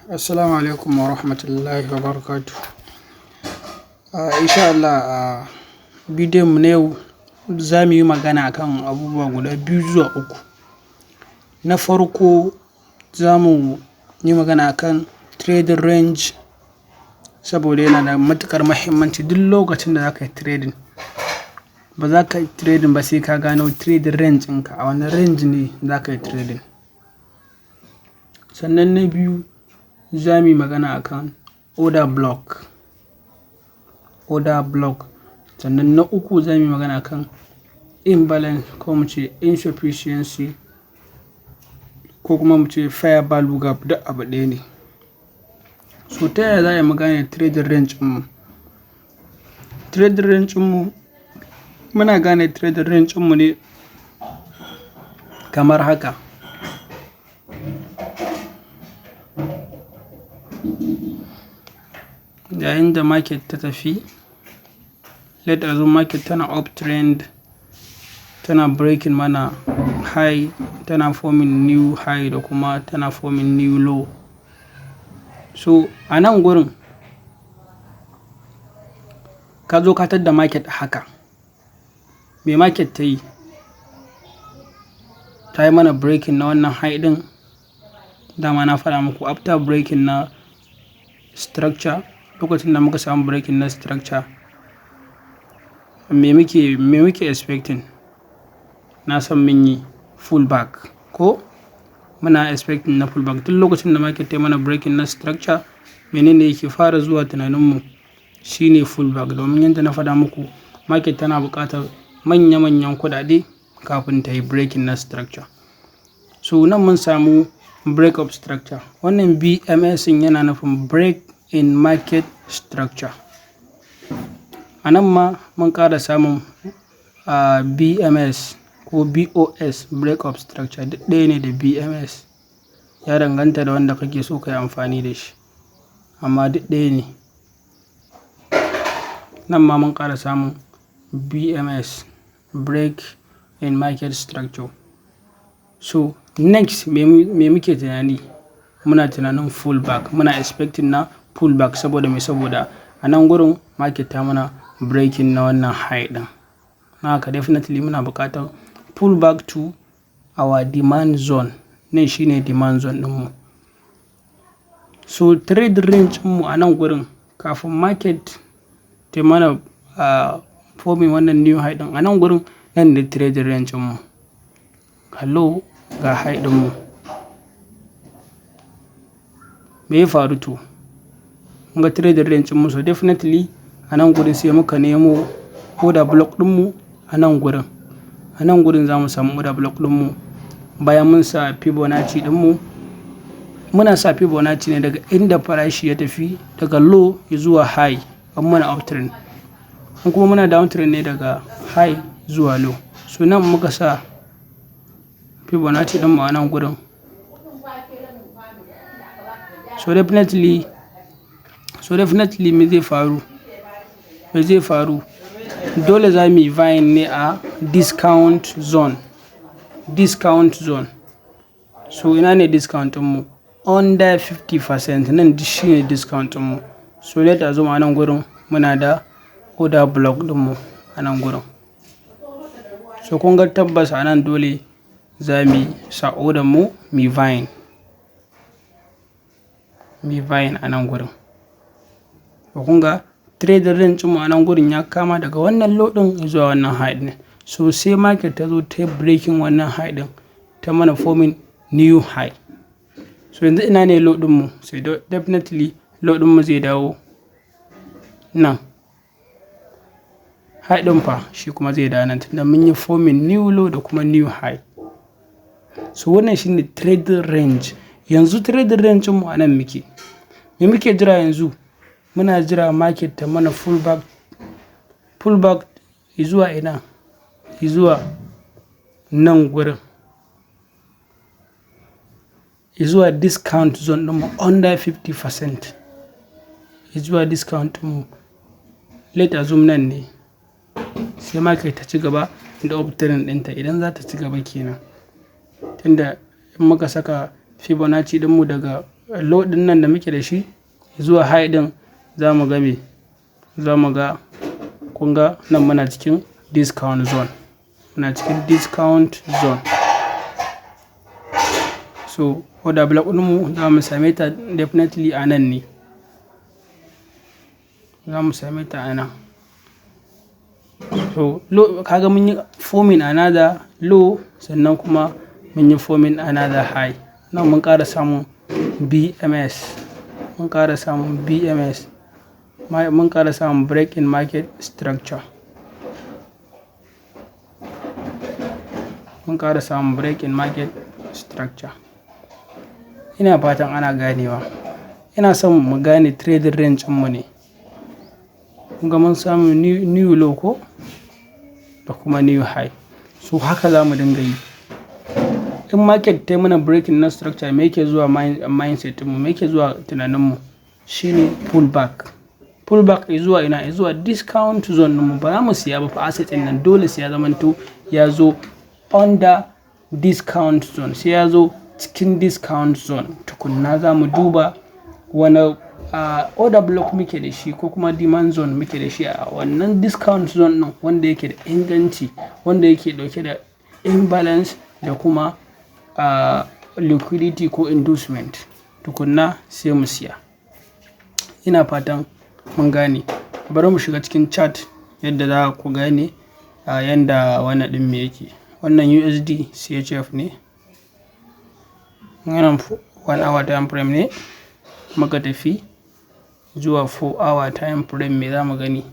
Assalamu alaikum wa rahmatullahi wa barakatuh. Insha Allah, a bidiyon mu na yau za mu yi magana akan abubuwa guda biyu zuwa uku. Na farko, za mu yi magana akan trading range, saboda yana da matuƙar muhimmanci. Duk lokacin da za ka yi trading, ba za ka yi trading ba sai ka gano trading range ɗinka, a wane range ne za ka yi trading. Sannan na biyu, za mu yi magana akan order block. Order block. Sannan na uku, za mu yi magana akan imbalance, ko mu ce insufficiency, ko kuma mu ce fair value gap, duk abu ɗaya ne. So ta yaya za a yi mu gane trading range ɗinmu? Trading range ɗinmu, muna gane trading range ɗinmu ne kamar haka. Yayin da market ta tafi, let assume market tana uptrend, tana breaking mana high, tana forming new high da kuma tana forming new low. So a nan gurin ka zo ka tadda market haka. Me market ta yi? Ta yi mana breaking na wannan high ɗin. Dama na faɗa muku, after breaking na structure, lokacin da muka samu breaking na structure, me muke expecting? Na san mun yi pullback, ko? Muna expecting na pullback. Duk lokacin da market ta yi mana breaking na structure, menene yake fara zuwa tunaninmu? Shine pullback. Domin yadda na faɗa muku, market tana buƙatar manya manyan kuɗaɗe kafin ta yi breaking na structure. So nan mun samu break of structure. Wannan BMS yana nufin break in market structure. A nan ma mun ƙara samun BMS ko BOS, break of structure, duk ɗaya ne da BMS. Ya danganta da wanda kake so ka yi amfani da shi, amma duk ɗaya ne. Nan ma mun ƙara samun BMS, break in market structure. So next, me muke tunani? Muna tunanin pullback. Muna expecting na pullback. Saboda me? Saboda a nan gurin market ta mana breaking na wannan high ɗin. Haka definitely muna buƙatar pullback to our demand zone. Nan shine demand zone ɗinmu. So trade range mu a nan gurin, kafin market ta mana forming wannan new high ɗin a nan gurin, nan ne trade range mu. Ga low, ga high ɗinmu. Me ya faru to? Mun ga trade range mu, so definitely a nan gurin sai muka nemo order block ɗinmu a nan gurin. A nan gurin za mu samu order block ɗinmu bayan mun sa Fibonacci ɗinmu. Muna sa Fibonacci ne daga inda farashi ya tafi, daga low zuwa high in muna uptrend. In kuma muna downtrend ne, daga high zuwa low. So nan muka sa Fibonacci ɗinmu a nan gurin. So definitely me zai faru? Me zai faru? Dole za mu yi buying ne a discount zone. Discount zone. So ina ne discount ɗinmu? Under 50%, nan duk shine discount ɗinmu. So let assume a nan gurin muna da order block ɗinmu a nan gurin. So kun ga tabbas a nan dole za mu sa order mu, mu buying. Mu buying a nan gurin. To kun ga trading range mu a nan gurin ya kama daga wannan low ɗin zuwa wannan high ɗin. So sai market ta zo ta yi breaking wannan high ɗin, ta mana forming new high. So yanzu ina ne low ɗinmu? Sai definitely low ɗinmu zai dawo nan. High ɗin fa, shi kuma zai dawo nan, tunda mun yi forming new low da kuma new high. So wannan shine trading range. Yanzu trading range mu a nan muke. Me muke jira yanzu? Muna jira market ta mana pullback, pullback zuwa ina? Zuwa nan gurin. Zuwa discount zone ɗinmu, under 50%. Zuwa discount ɗinmu. Let assume nan ne. Sai market ta ci gaba da uptrend ɗinta, idan za ta ci gaba kenan. Tunda in muka saka Fibonacci ɗinmu daga Low ɗin nan da muke da shi zuwa high ɗin, za mu ga me? Za mu ga, kun ga nan muna cikin discount zone. Muna cikin discount zone. So order block ɗinmu za mu same ta definitely a nan ne. Za mu same ta a nan. So low, kaga mun yi forming another low, sannan kuma mun yi forming another high. Nan mun ƙara samun BMS. Mun ƙara samun BMS. Mun ƙara samun break in market structure. Mun ƙara samun break in market structure. Ina fatan ana ganewa. Ina son mu gane trading range ɗinmu ne. Kun ga mun samu new low ko da kuma new high. So haka za mu dinga yi. In market ta yi mana breaking na structure, me yake zuwa mindset ɗinmu, me yake zuwa tunaninmu? Shine pullback. Pullback zuwa ina? Zuwa discount zone ɗinmu. Ba za mu siya ba fa asset ɗin nan, dole sai ya zamanto ya zo under discount zone, sai ya zo cikin discount zone tukunna za mu duba wane order block muke da shi ko kuma demand zone muke da shi a wannan discount zone ɗin, wanda yake da inganci, wanda yake ɗauke da imbalance da kuma liquidity ko inducement, tukunna sai mu siya. Ina fatan mun gane. Bari mu shiga cikin chart yadda za ku gane yanda wannan ɗin me yake. Wannan USD CHF ne. Wannan 1 hour time frame ne. Muka tafi zuwa 4 hour time frame, me za mu gani?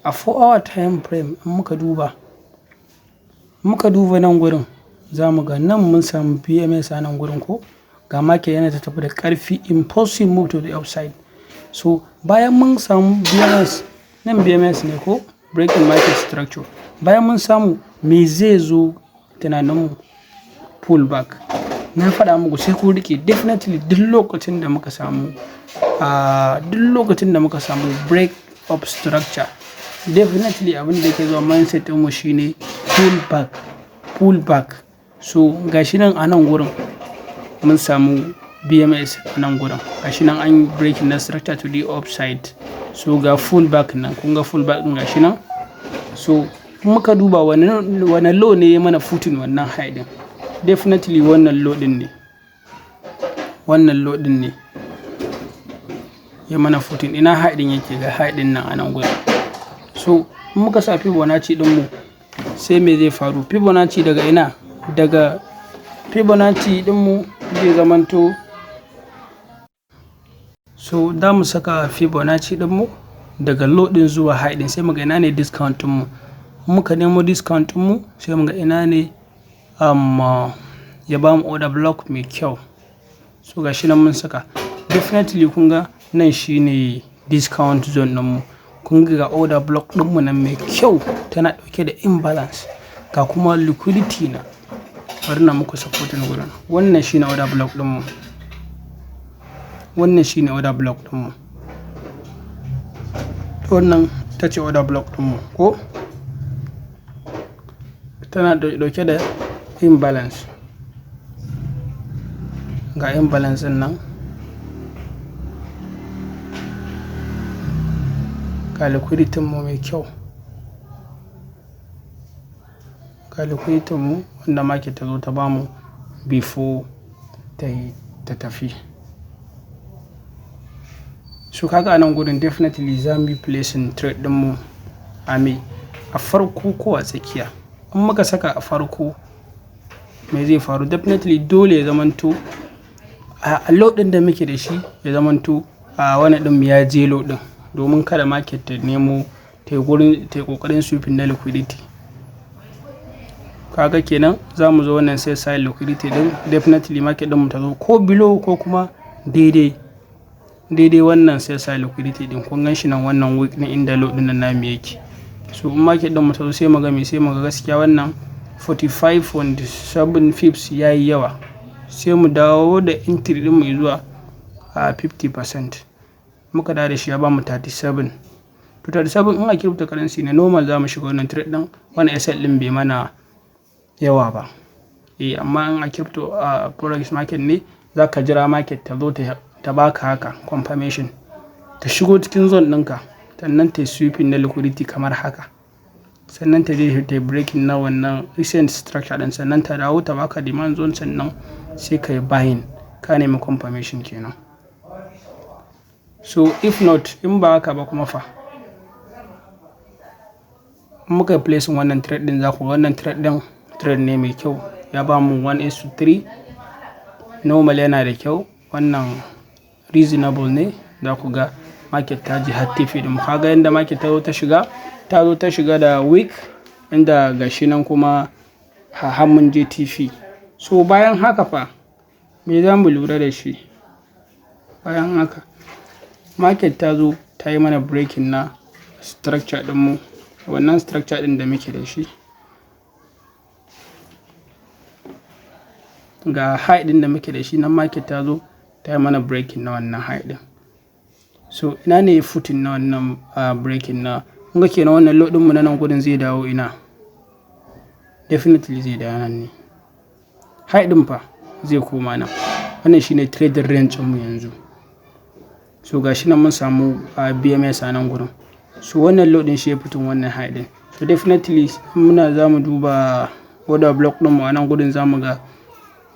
A 4 hour time frame in muka duba nan gurin, za mu ga nan mun samu BMS a nan gurin ko? Ga market yana ta tafi da ƙarfi, impulsive move to the upside. So bayan mun samu BMS, nan BMS ne ko? Breaking market structure. Bayan mun samu, me zai zo tunaninmu? Pullback. Na faɗa muku sai ku riƙe, definitely duk lokacin da muka samu break of structure, definitely abin da yake zuwa mindset ɗinmu shine pullback, pullback. So gashi nan a nan gurin mun samu BMS a nan gurin. Gashi nan an yi breaking na structure to the upside. So ga pullback nan, kun ga pullback ɗin gashi nan. So muka duba wane low ne ya mana footing wannan high ɗin. Definitely wannan low ɗin ne. Wannan low ɗin ne ya mana footing. Ina high ɗin yake? Ga high ɗin nan a nan gurin. So in muka sa Fibonacci ɗinmu, sai me zai faru? Fibonacci daga ina? Daga Fibonacci ɗinmu zai zamanto, so za mu saka Fibonacci ɗinmu daga low ɗin zuwa high ɗin, sai muga ina ne discount ɗinmu. Muka nemo discount ɗinmu, sai muga ina ne ya bamu order block mai kyau. So ga shi nan mun saka. Definitely kun ga nan shine discount zone ɗinmu. Kun ga order block ɗinmu nan mai kyau, tana ɗauke da imbalance, ga kuma liquidity na. Bari na muku supporting gurin. Wannan shine order block ɗinmu. Wannan shine order block ɗinmu. Wannan ita ce order block ɗinmu ko? Tana ɗauke da imbalance. Ga imbalance ɗin nan. Ga liquidity mu mai kyau. Ga liquidity mu wanda market ta zo ta bamu before ta yi ta tafi. So kaga a nan gurin definitely za mu yi placing trade ɗinmu a me? A farko ko a tsakiya. In muka saka a farko, me zai faru? Definitely dole ya zamanto a low ɗin da muke da shi, ya zamanto a wannan ɗin ya je low ɗin, domin kada market ta nemo ta yi gurin ta yi ƙoƙarin sweeping na liquidity. Kaga kenan za mu zo wannan sell side liquidity ɗin, definitely market ɗin mu ta zo ko below ko kuma daidai daidai wannan sell side liquidity ɗin. Kun gan shi nan, wannan wick na inda low ɗin nan namu yake. So in market ɗin mu ta zo, sai mu ga me? Sai mu ga gaskiya wannan 45.7 pips yayi yawa. Sai mu dawo da entry ɗin mu zuwa a 50%. Muka dawo da shi, ya bamu 37. To 37 in a cryptocurrency ne normal, za mu shiga wannan trade ɗin, wannan SL ɗin bai mana yawa ba. Eh, amma in a crypto, a forex market ne, Za ka jira market ta zo ta baka haka confirmation, ta shigo cikin zone ɗinka, sannan ta yi sweeping na liquidity kamar haka. Sannan ta je ta yi breaking na wannan recent structure ɗin, sannan ta dawo ta baka demand zone, sannan sai ka yi buying. Ka nemi confirmation kenan. So if not, in ba haka ba kuma fa, in muka yi placing wannan trade ɗin, za ku ga wannan trade ɗin trade ne mai kyau. Ya bamu 1:3. Normal, yana da kyau. Wannan reasonable ne. Za ku ga market ta je har TP ɗin. Ka ga yanda market ta zo ta shiga, ta zo ta shiga da wick inda gashi nan kuma har mun je TP. So bayan haka fa, me za mu lura da shi? Bayan haka, market ta zo ta yi mana breaking na structure ɗinmu, wannan structure ɗin da muke da shi. Ga high ɗin da muke da shi nan, market ta zo ta yi mana breaking na wannan high ɗin. So ina ne footing na wannan breaking na? Kun ga kenan wannan low ɗinmu na nan gurin zai dawo ina? Definitely zai dawo nan ne. High ɗin fa zai koma nan. Wannan shine trading range ɗinmu yanzu. So ga shi nan mun samu BMS a nan gurin. So wannan low ɗin shi ya fito wannan high ɗin. So definitely muna za mu duba order block ɗinmu a nan gurin, za mu ga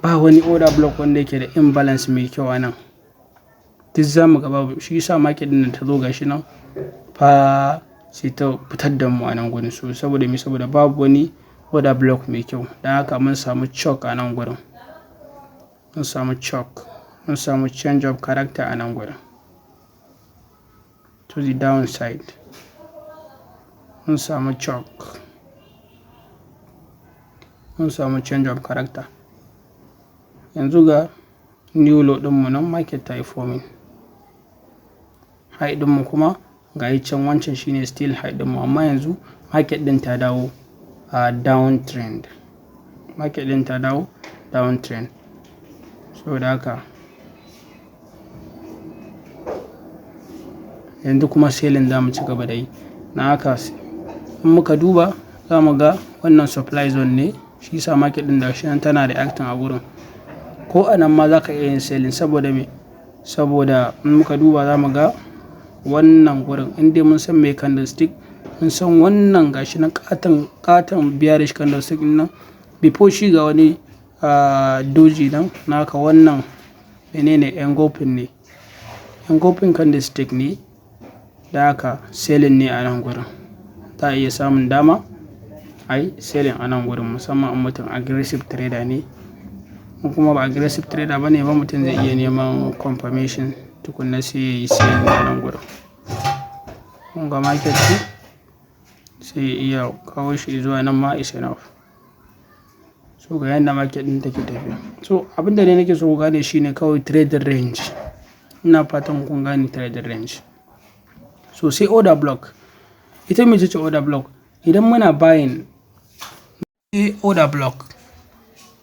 ba wani order block wanda yake da imbalance mai kyau a nan. Duk za mu ga babu. Shi yasa market ɗin nan ta zo, gashi nan fa, sai ta fitar da mu a nan gurin. So saboda me? Saboda babu wani order block mai kyau. Don haka mun samu CHoCH a nan gurin. Mun samu CHoCH. Mun samu change of character a nan gurin. To the downside. Mun samu CHoCH. Mun samu change of character. Yanzu ga new low ɗinmu nan, market ta yi forming. High ɗinmu kuma ga yi can, wancan shine still high ɗinmu, amma yanzu market ɗin ta dawo a downtrend. Market ɗin ta dawo downtrend. Saboda haka yanzu kuma selling za mu ci gaba da yi. Na haka in muka duba, za mu ga wannan supply zone ne. Shi yasa market ɗin da shi nan tana reacting a gurin. Ko a nan ma za ka iya yin selling. Saboda me? Saboda in muka duba, za mu ga wannan gurin, in dai mun san me candlestick, mun san wannan gashi nan ƙaton ƙaton bearish candlestick ɗin nan, before shi ga wani doji nan. Naka wannan menene? Engulfing ne, engulfing candlestick ne. Da haka selling ne a nan gurin. Za a iya samun dama ai selling a nan gurin, musamman in mutum aggressive trader ne. In kuma ba aggressive trader ba ne ba, mutum zai iya neman confirmation tukunna sai ya yi selling a nan gurin. Kun ga market ɗin sai ya iya kawo shi zuwa nan ma is enough. So ga yanda market ɗin take tafiya. So abin da dai nake so ku gane shine kawai trading range. Ina fatan kun gane trading range. So sai order block. Ita mece ce order block? Idan muna buying order block.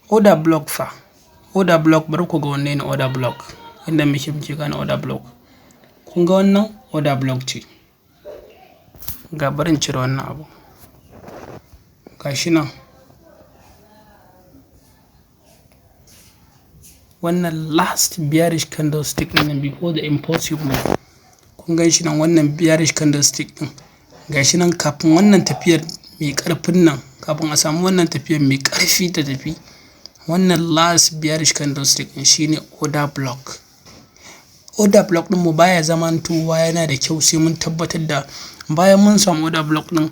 Order block fa. Order block, bari ku ga wanne ne order block. Inda muke gane order block. Kun ga wannan order block ce. Ga, bari in cire wannan abu. Ga shi nan. Wannan last bearish candlestick ɗin nan before the impulsive move. Kun gan shi nan, wannan bearish candlestick ɗin. Ga shi nan, kafin wannan tafiyar mai ƙarfin nan, kafin a samu wannan tafiyar mai ƙarfi ta tafi, wannan last bearish candlestick ɗin shine order block. Order block ɗinmu baya zamantowa yana da kyau sai mun tabbatar da bayan mun samu order block ɗin,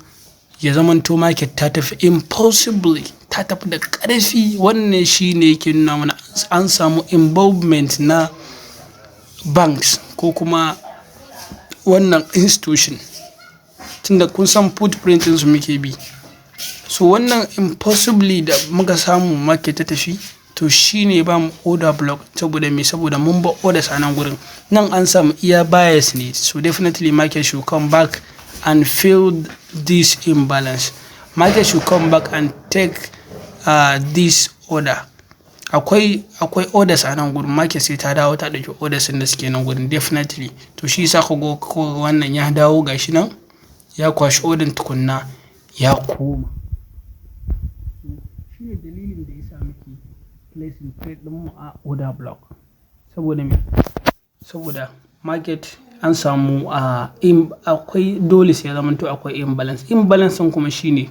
ya zamanto market ta tafi impulsively, ta tafi da ƙarfi. Wannan shine yake nuna mana an samu involvement na banks ko kuma wannan institution. Tunda kun san footprint ɗinsu muke bi. So wannan impulsively da muka samu market ta tafi, to shi ne ba mu order block. Saboda me? Saboda mun bar orders a nan gurin. Nan an samu iya buyers ne. So definitely market should come back and fill this imbalance. Market should come back and take this order. Akwai orders a nan gurin, market sai ta dawo ta ɗauki orders ɗin da suke nan gurin definitely. To shi yasa ku ga wannan ya dawo, gashi nan ya kwashi order tukunna ya koma. Shi ne dalilin da yasa muke placing trade ɗinmu a order block. Saboda me? Saboda market an samu a akwai, dole sai ya zamanto akwai imbalance. Imbalance ɗin kuma shine,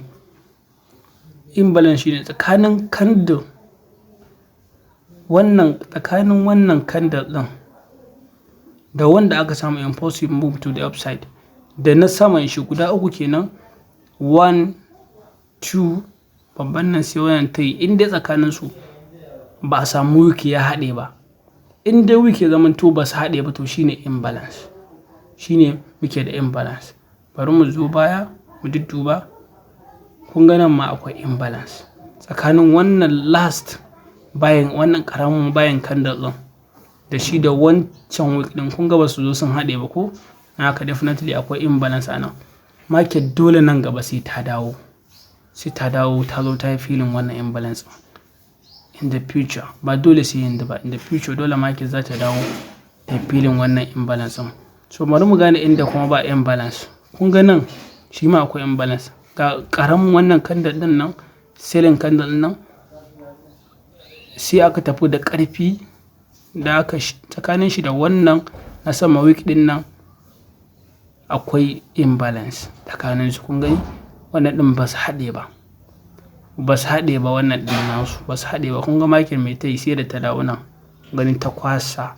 imbalance shine tsakanin candle wannan, tsakanin wannan candle ɗin da wanda aka samu impulsive move to the upside da na saman shi, guda uku kenan, one, two, babban nan, sai wannan three. In dai tsakanin su ba a samu wick ya haɗe ba, in dai wick ya zamanto ba su haɗe ba, to shine imbalance, shine muke da imbalance. Bari mu zo baya mu dudduba. Kun ga nan ma akwai imbalance tsakanin wannan last bayan wannan ƙaramin bayan candle ɗin da shi da wancan wick ɗin. Kun ga ba su zo sun haɗe ba ko? Haka definitely akwai imbalance a nan. Market dole nan gaba sai ta dawo, sai ta dawo ta zo ta yi filling wannan imbalance in the future. Ba dole sai yanzu ba, in the future dole market za ta dawo ta yi filling wannan imbalance ɗin. So bari mu gane inda kuma ba imbalance. Kun ga nan shi ma akwai imbalance. Ga ƙaramin wannan candle ɗin nan, selling candle ɗin nan, sai aka tafi da ƙarfi da aka tsakanin shi da wannan na sama wick ɗin nan akwai imbalance tsakanin su. Kun gani, wannan ɗin ba su haɗe ba, ba su haɗe ba. Wannan ɗin nasu ba su haɗe ba. Kun ga market mai tayi, sai da ta dawo nan ganin ta kwasa,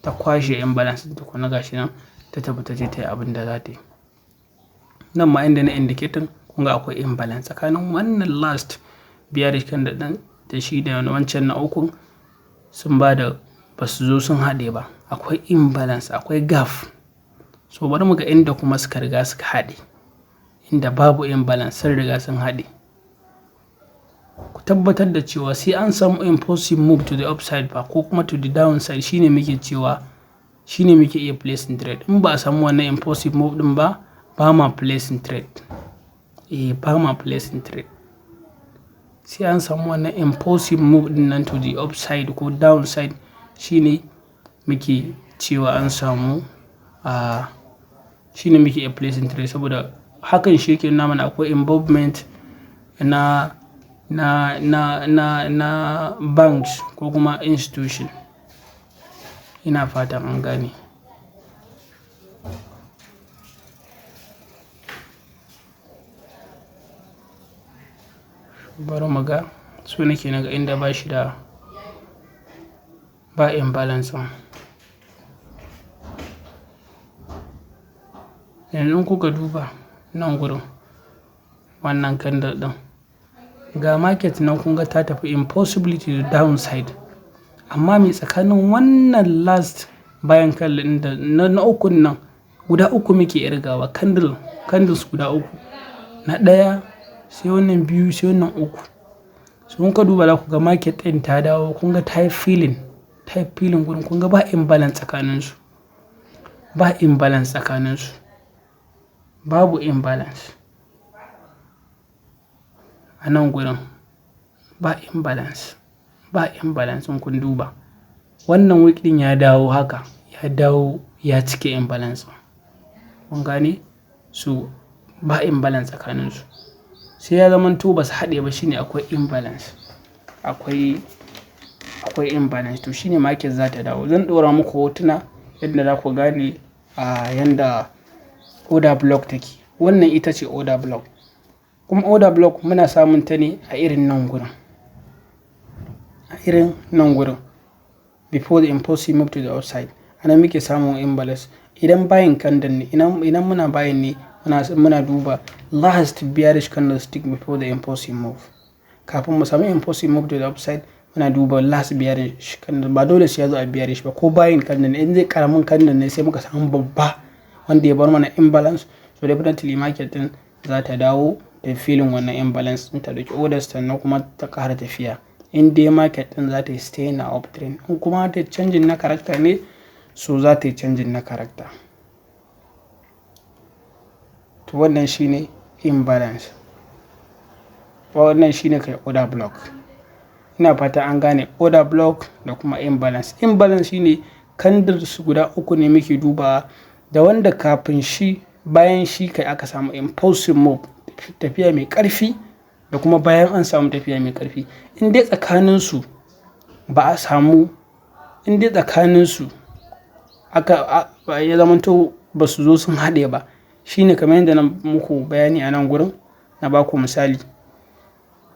ta kwashe imbalance ɗin tukuna. Gashi nan ta tafi ta je ta yi abin da za ta yi. Nan ma inda na indicating, kun ga akwai imbalance tsakanin wannan last bearish candle ɗin da shi da wancan na ukun, sun ba da ba su zo sun haɗe ba. Akwai imbalance, akwai gap. So bari mu ga inda kuma suka riga suka haɗe, inda babu imbalance, sun riga sun haɗe. Ku tabbatar da cewa sai an samu impulsive move to the upside ba ko kuma to the downside, shine muke cewa shine muke iya placing trade. In ba a samu wannan impulsive move ɗin ba, ba ma placing trade. Eh, ba ma placing trade. Sai an samu wannan impulsive move ɗin nan to the upside ko downside, shine muke cewa an samu a shine muke iya placing trade, saboda hakan shi yake nuna mana akwai involvement na banks ko kuma institution. Ina fatan an gane. Bari mu ga, so nake naga inda ba shi da ba imbalance ɗin. Yanzu kuka duba nan gurin wannan candle ɗin, ga market nan, kun ga ta tafi impulsively to the downside. Amma me tsakanin wannan last bayan candle ɗin da na ukun nan, guda uku muke irgawa, candles guda uku. Na ɗaya, sai wannan biyu, sai wannan uku. So in ka duba za ku ga market ɗin ta dawo, kun ga ta yi filling, ta yi filling gurin. Kun ga ba imbalance tsakaninsu. Ba imbalance tsakaninsu. Babu imbalance. A nan gurin ba imbalance, ba imbalance in kun duba. Wannan wick ɗin ya dawo haka, ya dawo ya cike imbalance ɗin. Kun gane? So ba imbalance tsakaninsu. Sai ya zamanto ba su haɗe ba shine akwai imbalance. Akwai imbalance, to shine market za ta dawo. Zan ɗora muku hotuna yadda za ku gane a yanda order block take. Wannan ita ce order block. Kuma order block muna samun ta ne a irin nan gurin. A irin nan gurin. Before the impulsive move to the upside. A nan muke samun imbalance. Idan buying candle ne, idan muna buying ne, muna duba last bearish candlestick before the impulsive move. Kafin mu sami impulsive move to the upside, muna duba last bearish candle. Ba dole sai ya zo a bearish ba, ko buying candle ne. In zai ƙaramin candle ne sai muka samu babba wanda ya bar mana imbalance. So definitely market ɗin za ta dawo ta filling wannan imbalance ɗin, ta ɗauki orders, sannan kuma ta ƙara tafiya. In dai market ɗin za ta yi stay na uptrend. In kuma ta changing na character ne, so za ta yi changing na character. To wannan shine imbalance. Wannan shine kai order block. Ina fata an gane order block da kuma imbalance. Imbalance shine candles guda uku ne muke dubawa, da wanda kafin shi, bayan shi kai aka samu impulsive move, tafiya mai ƙarfi, da kuma bayan an samu tafiya mai ƙarfi. In dai tsakaninsu ba a samu In dai tsakaninsu aka ya zamanto ba su zo sun haɗe ba, shine kamar yadda na muku bayani a nan gurin, na ba ku misali.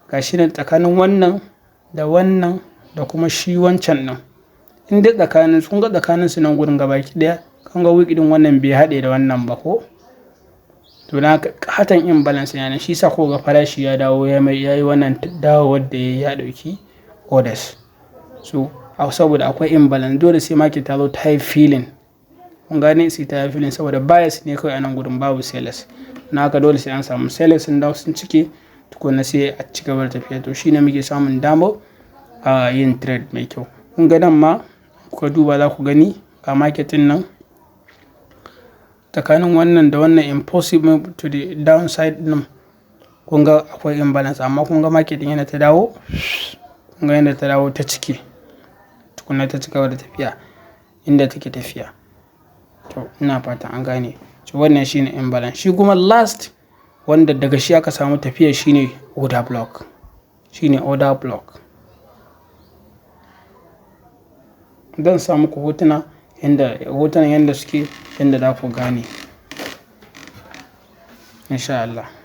Ga shi nan tsakanin wannan da wannan da kuma shi wancan ɗin. In dai tsakanin, kun ga tsakaninsu nan gurin gabaki ɗaya, kun ga wick ɗin wannan bai haɗe da wannan ba ko? To don haka ƙaton imbalance yana nan, shi yasa kuka ga farashi ya dawo ya mai ya yi wannan dawowar da ya ɗauki orders. So saboda akwai imbalance, dole sai market ta zo ta yi filling. Kun gane? Sai ta yi filling saboda buyers ne kawai a nan gurin, babu sellers. Don haka dole sai an samu sellers sun dawo sun cike tukuna, sai a ci gaba da tafiya. To shine muke samun damar yin trade mai kyau. Kun ga nan ma, kuka duba za ku gani ga market ɗin nan tsakanin wannan da wannan impulsive move to the downside ɗin, kun ga akwai imbalance, amma kun ga market ɗin yana ta dawo, kun ga yanda ta dawo ta cike tukuna ta ci gaba da tafiya inda take tafiya. To ina fatan an gane. To wannan shine imbalance. Shi kuma last wanda daga shi aka samu tafiya shine order block. Shine order block. Zan sa muku hotuna, yanda hotunan yanda suke, yanda za ku gane. In sha Allah.